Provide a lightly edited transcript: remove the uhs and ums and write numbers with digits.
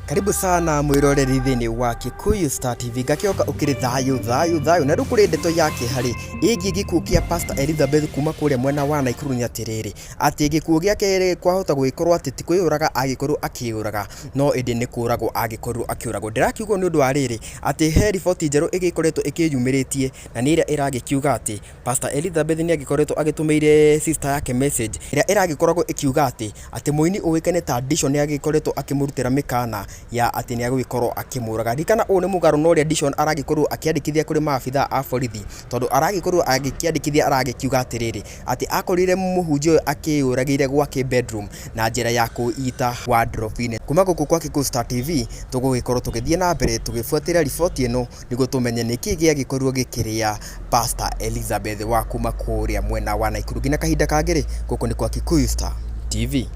Karibu sana mwiroreri thĩinĩ wa Kikuyu Star TV. Ngakĩoka ũkĩrĩ thayũ thayũ thayũ, na rĩu kũrĩ ndeto ya kĩeha-rĩ ĩgiĩ gĩkuũ kĩa Pastor Elizabeth kuma kũrĩa mwena wa Nakuru. Nĩ atĩrĩrĩ, atĩ gĩkuũ gĩake kwahota gũgĩkorwo atĩ ti kwĩyũraga agĩkorwo akĩyũraga, no ĩndĩ nĩ kũragwo agĩkorirwo akĩũragwo. Ndĩrakiuga ũũ nĩ ũndũ wa rĩrĩ, atĩ he riboti njerũ ĩgĩkoretwo ĩkĩyumĩrĩtie, na nĩ ĩrĩa ĩragĩkiuga atĩ Pastor Elizabeth nĩ agĩkoretwo agĩtũmĩire sister yake message ĩrĩa ĩragĩkoragwo ĩkiuga atĩ mũini ũĩkaine ta Dishon nĩ agĩkoretwo akĩmũrutĩra mĩkana ya atĩ nĩ agũgĩkorwo akĩmũraga. Ririkana ũũ nĩ mũgarũ na ũrĩa Dishon aragĩkorirwo akĩandĩkithia kũrĩ maabithaa a borithi, tondũ aragĩkorirwo agĩkĩandĩkithia aragĩkiuga atĩrĩrĩ, atĩ akorire mũhunjia ũyũ akĩyũragĩire gwake bedroom na njĩra ya kwĩita wardrobe-inĩ. Kuma gũkũ kwa Kikuyu Star TV tũgũgĩkorwo tũgĩthiĩ na mbere tũgĩbuatĩrĩra riboti ĩno nĩguo tũmenye nĩkĩ gĩagĩkorirwo gĩkĩrĩa Pastor Elizabeth wa kuma kũrĩa mwena wa Nakuru. Nginya kahinda kangĩ rĩ, gũkũ nĩ kwa Kikuyu Star TV.